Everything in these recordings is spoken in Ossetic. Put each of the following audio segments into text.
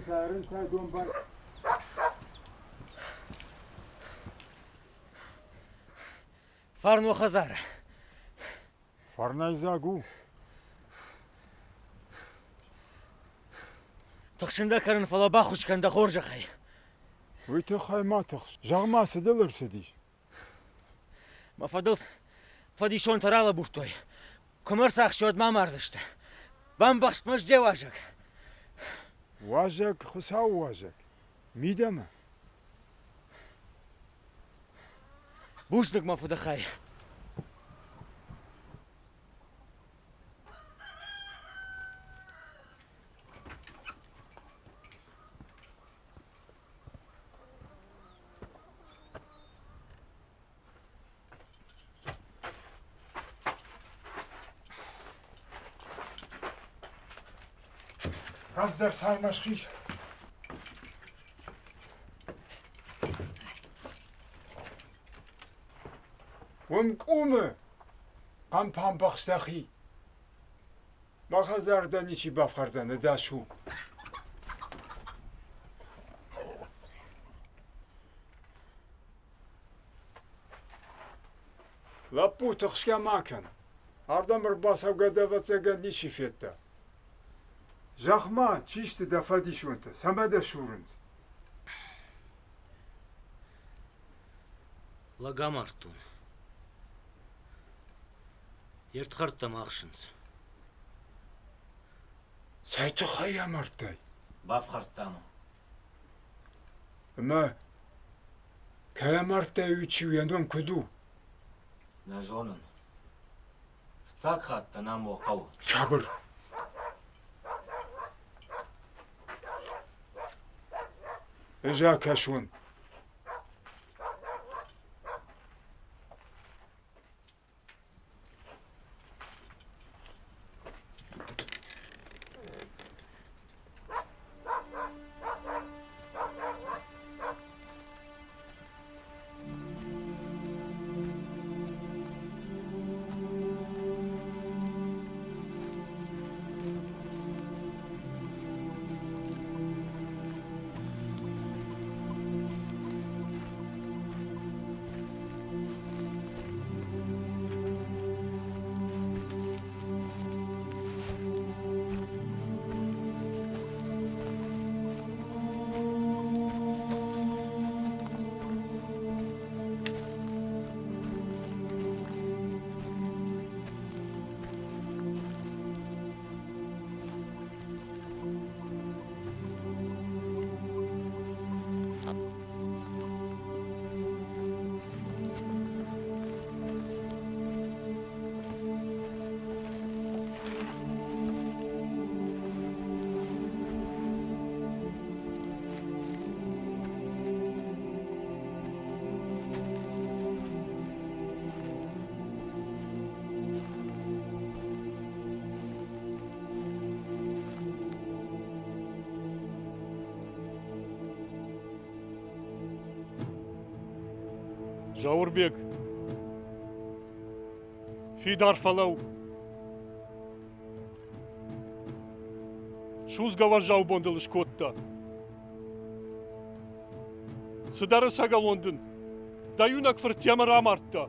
Ӕрынцай, ӕрынцай, домбай. Фарн уӕ хӕдзары. Фӕрнӕйдзаг у. Тыхсын дӕ кӕнын, фӕлӕ баххуыс кӕн дӕ хорзӕхӕй. Уый тыххӕй ма тыхс. Зӕгъ-ма, цы дыл ӕрцыдис? Мӕ фӕдыл фӕдисонтӕ ралӕбурдтой. Куы мӕ ӕрцахсой, уӕд мӕ амардзысты. Бамбӕхст мӕ де уазӕг. Уазӕг, Хуыцауы уазӕг. Мидӕмӕ. Бузныг мӕ фыдыхай. Раздӕр цармӕ схиз. Уым къуымы хъӕмпӕмбӕхст дӕхи. Мӕ хӕдзар дӕ ничи бафхӕрдзӕн, ӕдас у. Лӕппу, тыхсгӕ ма кӕн. Ардӕм ӕрбацӕугӕ дӕ ӕвӕццӕгӕн ничи федта. Зӕгъ-ма, чи сты дӕ фӕдисонтӕ, цӕмӕ дӕ сурынц? Лӕг амардтон. Йе рдхӕрдтӕ мӕ ахсынц. Цӕй тыххӕй амардтай? Бафхӕрдта мӕ. Ӕмӕ кӕй амардтай, уый чи у, йӕ ном куыд у? Нӕ зонын. Фыццаг хатт дӕн ам уӕ хъӕуы. Сабыр! Ӕз акӕсон. Зауырбег, фидар фӕлӕуу. Судзгӕ уӕззау бон дыл скодта. Цыдӕр ӕцӕгӕлон дын дӕ иунӕг фырт йемӕ рамардта.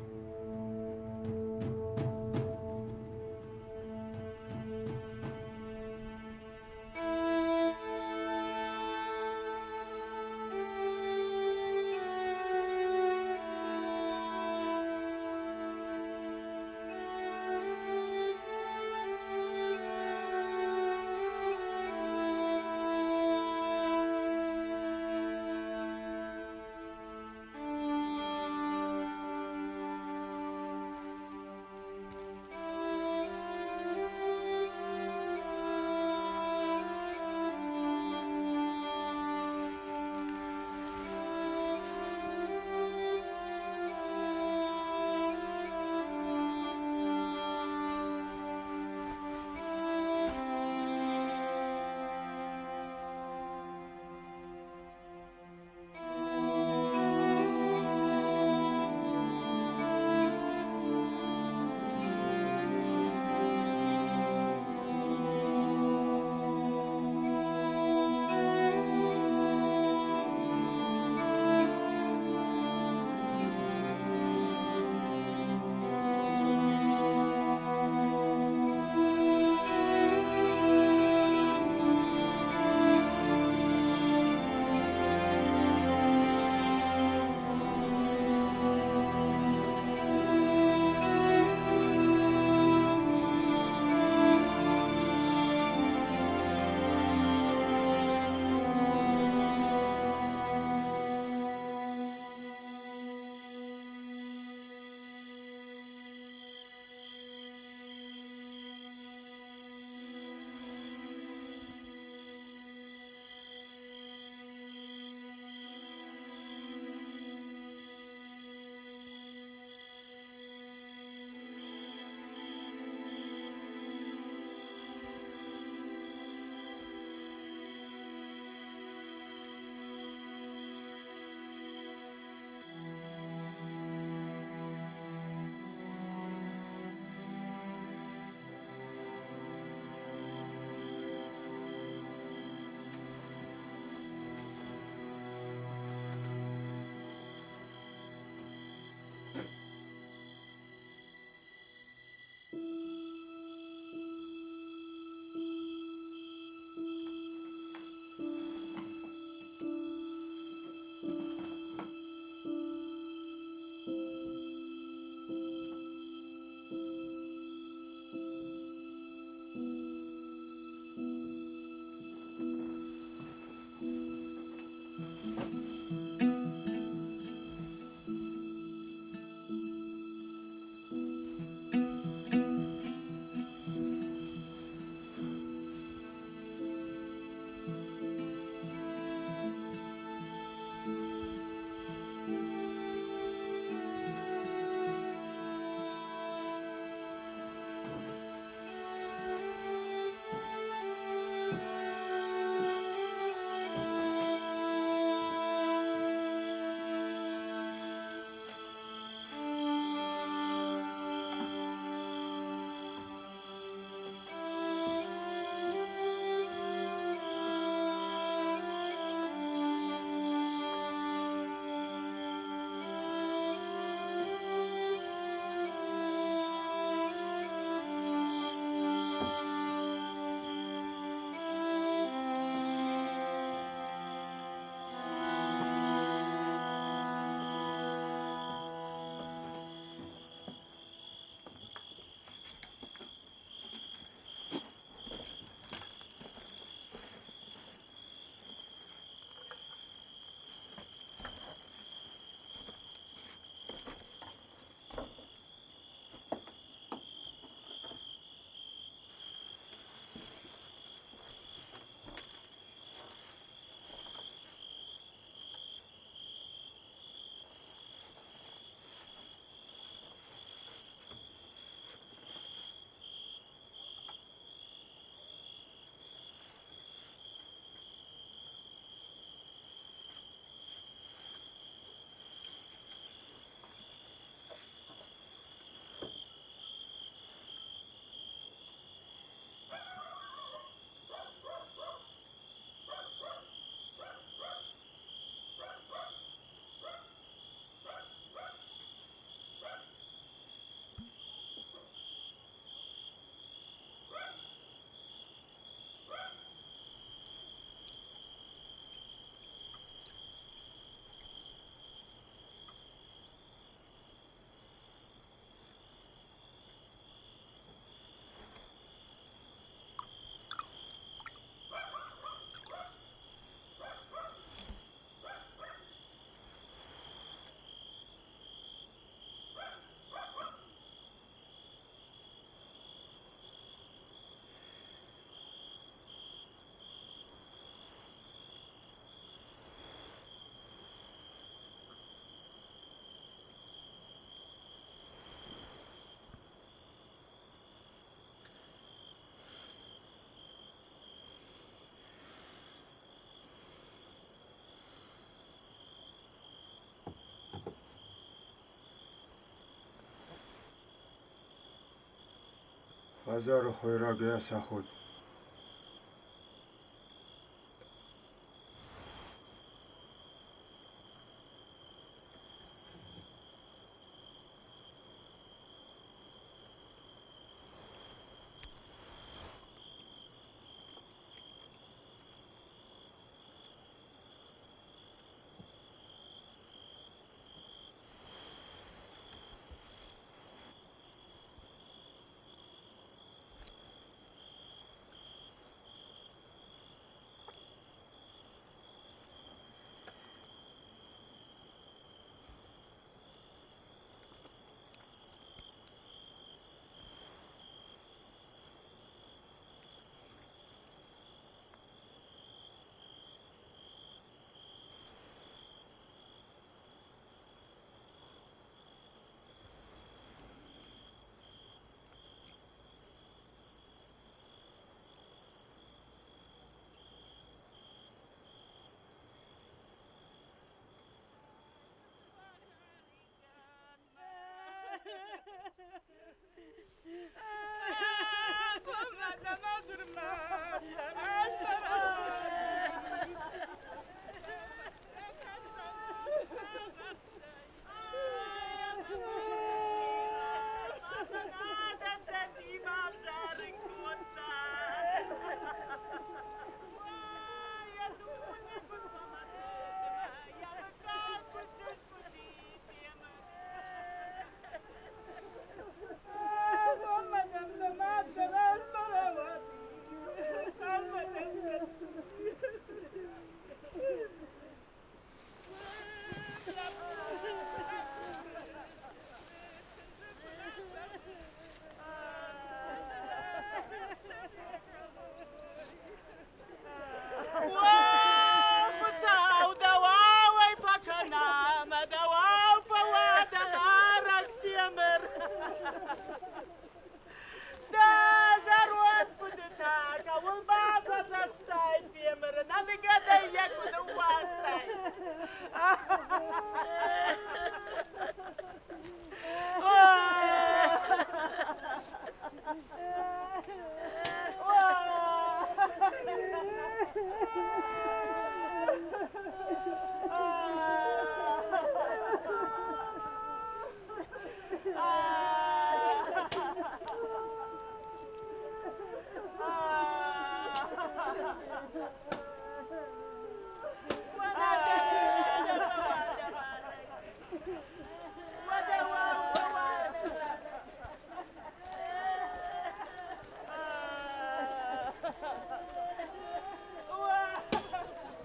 Хӕдзары хойрагӕй ацаход.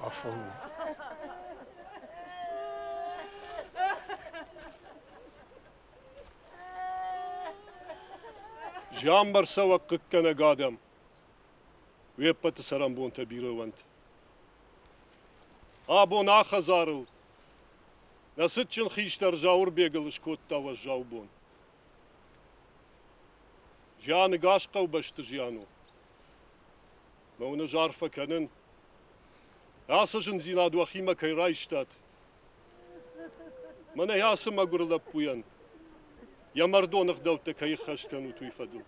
Афон у. Зианмӕ рцӕуӕг хъыггӕнӕг адӕм, уе ппӕты цӕрӕнбонтӕ бирӕ уӕнт. Абон а хӕдзарыл нӕ цытджын хистӕр Зауырбегыл скодта уӕззау бон. Зиан ӕгас хъӕубӕсты зиан у. Мӕ уын ӕз арфӕ кӕнын, ацы зындзинад уӕхимӕ кӕй райстат. Мӕнӕ ацы мӕгуыр лӕппуйӕн йӕ мӕрдон ӕгъдӕуттӕ кӕй ӕххӕст кӕнут, уый фӕдыл.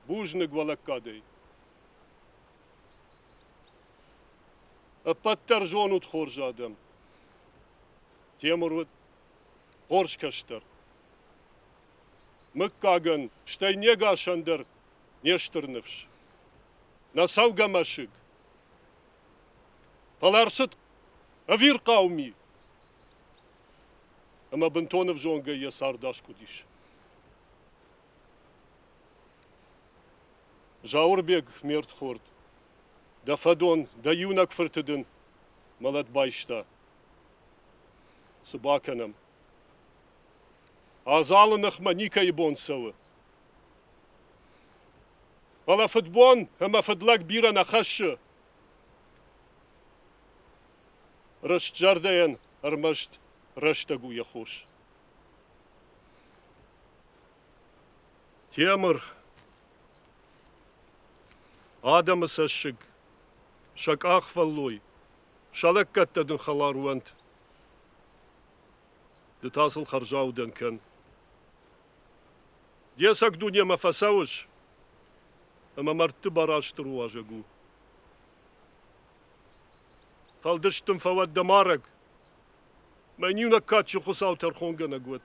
Бузныг уӕ лӕггадӕй. Ӕппӕт дӕр зонут хорз адӕм. Темыр уыд хорз кӕстӕр. Мыггагӕн, стӕй не гасӕн дӕр не стыр ныфс. Нӕ цӕугӕ мӕсыг. Фӕлӕ ӕрцыд ӕвирхъау ми, ӕмӕ бынтон ӕвзонгӕй йӕ цард аскъуыдис. Зауырбег, ме рдхорд, дӕ фӕдон, дӕ иунӕг фырты дын мӕлӕт байста. Цы бакӕнӕм? Адзалы ныхмӕ никӕйы бон цӕуы. Фӕлӕ фыдбон ӕмӕ фыдлӕг бирӕ нӕ хӕссы. Рыстзӕрдӕйӕн ӕрмӕст рӕстӕг у йӕ хос. Темыр, адӕмы цӕссыг, сӕ къахвӕллой, сӕ лӕггӕдтӕ дын хӕлар уӕнт. Ды та сыл хӕрзаудӕн кӕн. Де цӕг дунемӕ фӕцӕуыс, ӕмӕ мӕрдты Барастыр уазӕг у. Фӕлдыст дын фӕуӕд дӕ марӕг, мӕн иунӕг кадджын Хуыцау тӕрхонгӕнӕг уӕд.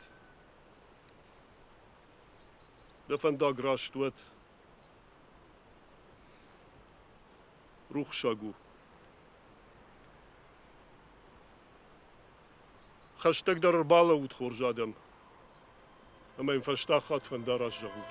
Дӕ фӕндаг раст уӕд. Рухсаг у. Хӕстӕгдӕр ӕрбалӕуут, хорз адӕм, ӕмӕ йын фӕстаг хатт фӕндараст зӕгъут.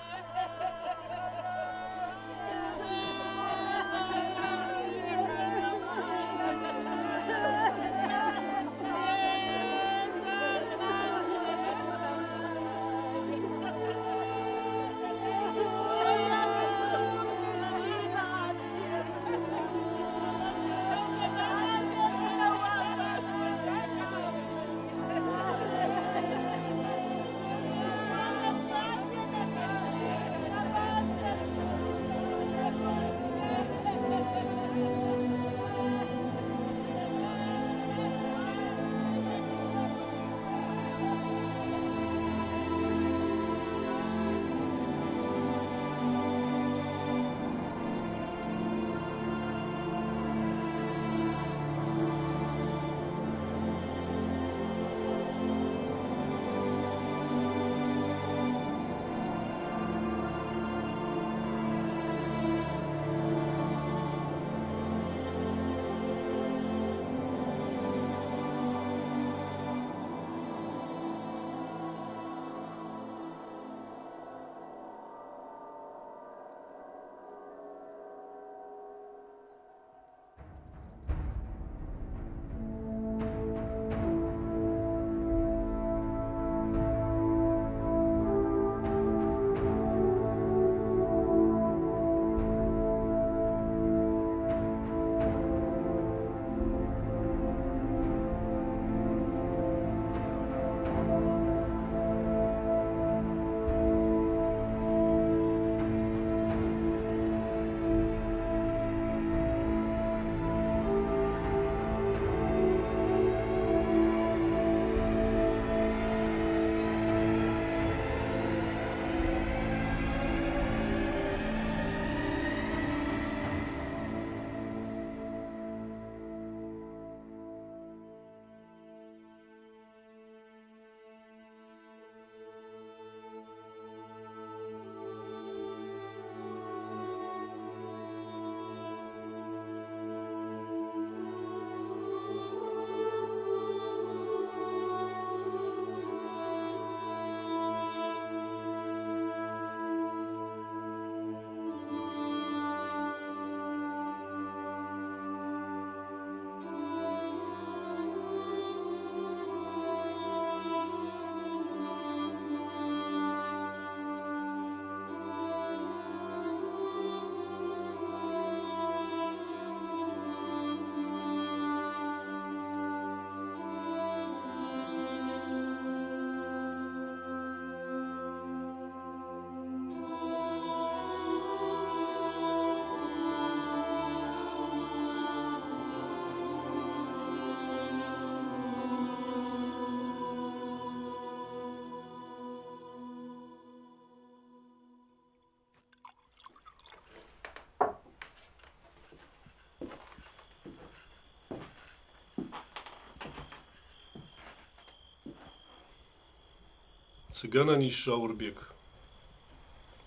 Цы гӕнӕн ис, Зауырбег?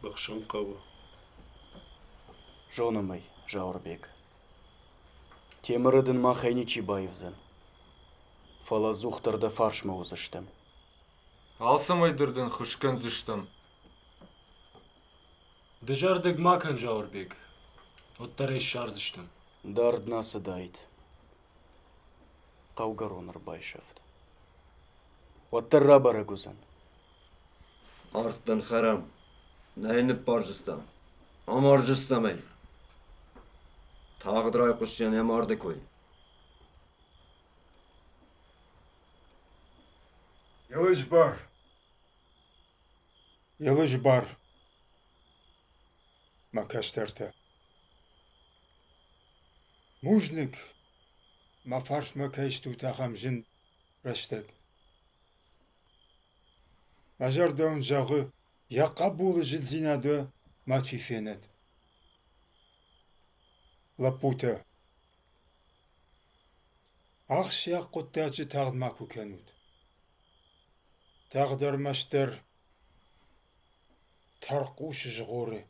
Быхсын хъӕуы. Зонӕм ӕй, Зауырбег. Темыры дын махӕй ничи баивдзӕн. Фӕлӕ ӕдзухдӕр дӕ фарсмӕ уыдзыстӕм. Алцӕмӕй дӕр дын хыз кӕндзыстӕм. Дызӕрдыг ма кӕн, Зауырбег. Уӕддӕр ӕй ссардзыстӕм. Дард нӕ ацыдаид. Хъӕугӕрон ӕрбайсӕфт. Уӕддӕр рабӕрӕг уыдзӕн. Ард дын хӕрӕм, нӕ йын ныббардзыстӕм, амардзыстӕм ӕй. Тагъд райхъуысдзӕн йӕ марды кой. Елызбар, Елызбар, мӕ кӕстӕртӕ. Бузныг, мӕ фарсмӕ кӕй стут ахӕм зын рӕстӕг. Мӕ зӕрдӕ уын зӕгъы. Йӕ хъӕбулы зындзинад уӕ мачи фенӕд. Лӕппутӕ, ахсджиаг хъуыддаджы тагъд макуы кӕнут. Тагъд ӕрмӕстдӕр тӕрхъус згъоры.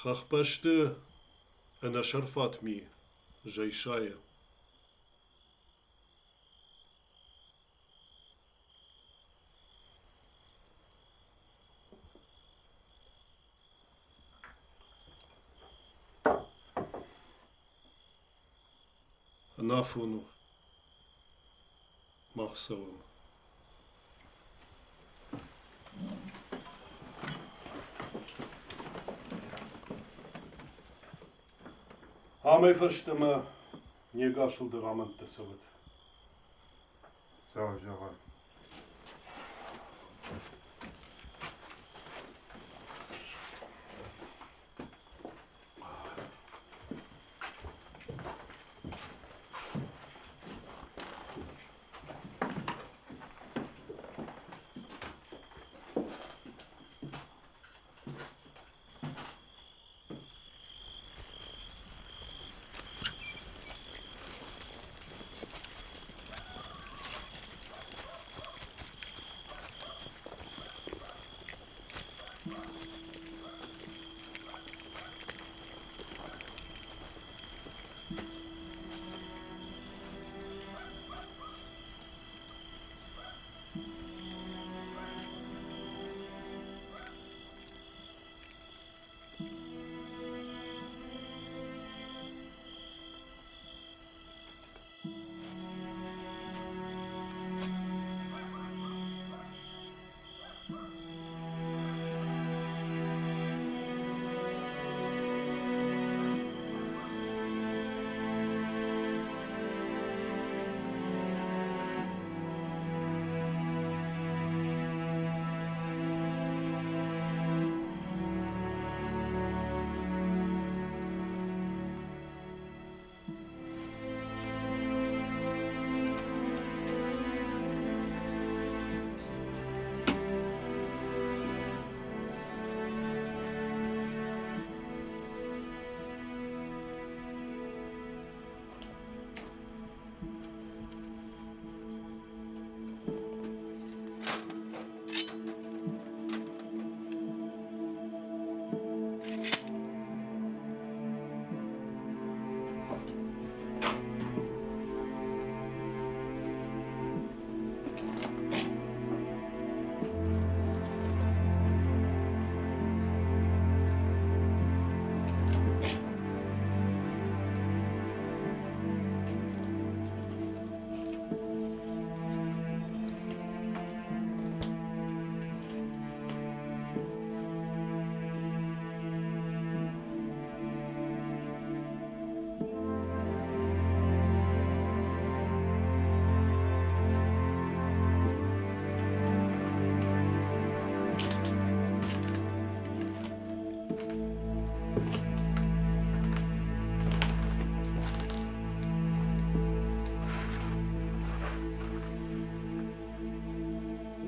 Хӕхбӕсты ӕнӕсӕрфат ми зӕй сайы. Ӕнафон у. Мах цӕуӕм. Амӕй фӕстӕмӕ не гасыл дӕр амӕндтӕ цӕуӕд. Цӕуы зӕгъӕд.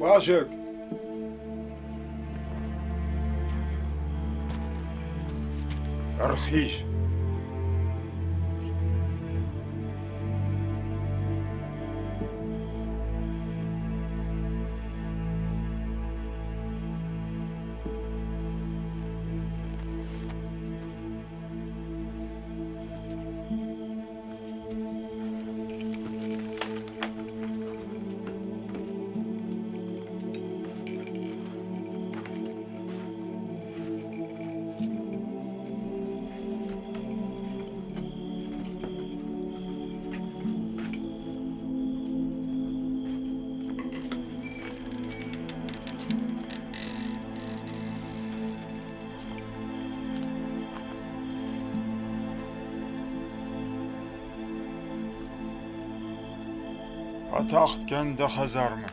Уазӕг! Ӕрхиз! Атагъд кӕн дӕ хӕдзармӕ.